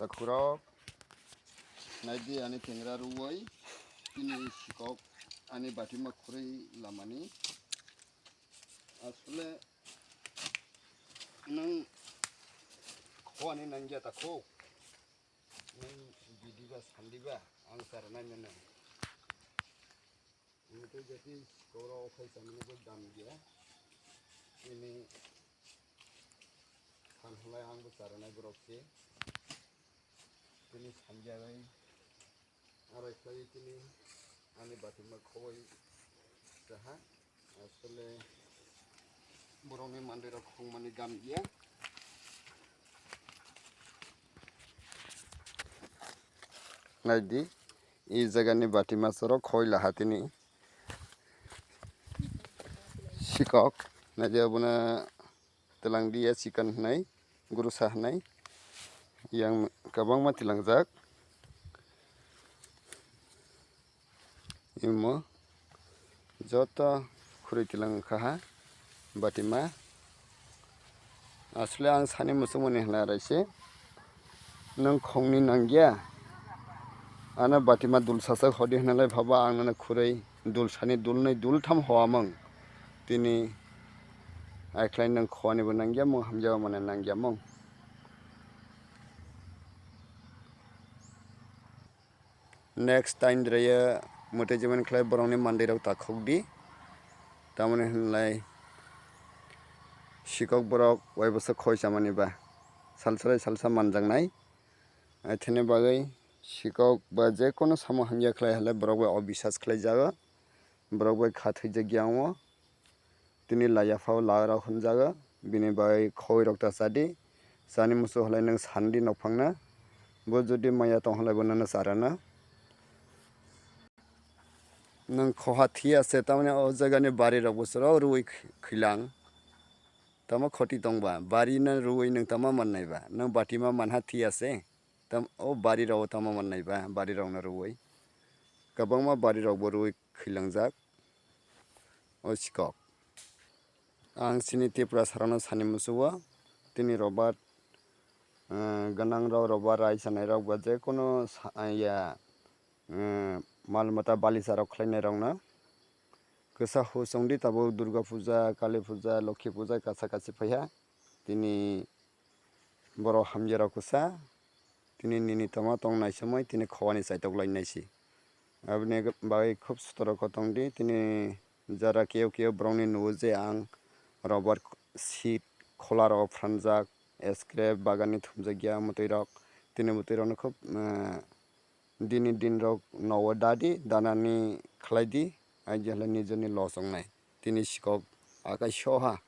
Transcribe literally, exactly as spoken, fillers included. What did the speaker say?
Khurok, naidi ani tengra ruwai, tini sikok ani batima khurui lamani. Asole nang khwani nangya ta kho. Nang bidiba sandiba ang sar nai nang. Ang tei jati sikoro khai samani bo dam gya. Ini san halai ang bo sar nai borok se. Tini sanjagwi arai khlai tini ani batima khowai saha. Asole borokni mandirok khungmani gam ya. Naidi, i jagani batima sorok khoi laha tini. Sikok, naidi abono twlang diya chicken hinai, gurusa hinai, yang kwbangma twilangjak. Imo joto khurui twilang wngkha ha batima. Asle ang sani muchungmani hinai raise. Nwng khongni nangya? Ano batima dul sasak hodi hwnalai phaba ang nono khurui dul sani dul nwi dul tham hoamung. Tini aikhlai nwng khowanibo nangya mung, hamjao mane nangya mung. Next time reye mwtui jemani khlai borokni mandirok ta khokdi. Tamoni hwnlai sikok borok waibosa khoi chamani ba salsa bai salsa manjaknai. Aithene bagwi sikok ba jekono samung hamya khlai halai borok bai obisas khlai jago, borok bai kha thwijak yang o. Tini laiya phao la rok hwnjago, bini bai khoi rok ta chadi. Chani musu halai nwng sandi nokphangna, bo jodi maya tong halai bo nono charana. Nwng khoha thiya se, tamni o jagani bari rok bo chwrao rwi khwilang. Tamo khoti tongba, bari no rwi nwng tamo mannai ba? Nwng batima manha thiya se. Tam, o bari rok tamo mannai ba, bari rok no rwi. Kwbangma bari rok bo rwi khwilangjak. O sikok. Ang chini Tripura sarano sani musugo, tini robar, eh, gwnang rok robar rai sanai rok ba jekono sa-, ya, eh, mal mata balisa rok khlainai rok no. Kwsa hus wngdi tabuk Durga puja, Kali puja, Lokhi puja kasa kasi phaiha. Tini borok hamya rok kwsa, tini nini tama tong nai somoi tini khowani chaitok lai nai si. Aboni bagwi khub sotoro kotong di, tini jara keo keo borokni nugo je ang rubber sheet khola rok phanjak, scrap bagan ni thumjak ya mwtwi rok, tini mwtwi rok no khub, eh, dini din rok nogo dadi, danani khlai di, aidi halai nijorni loss wngnai. Tini sikok akai soha.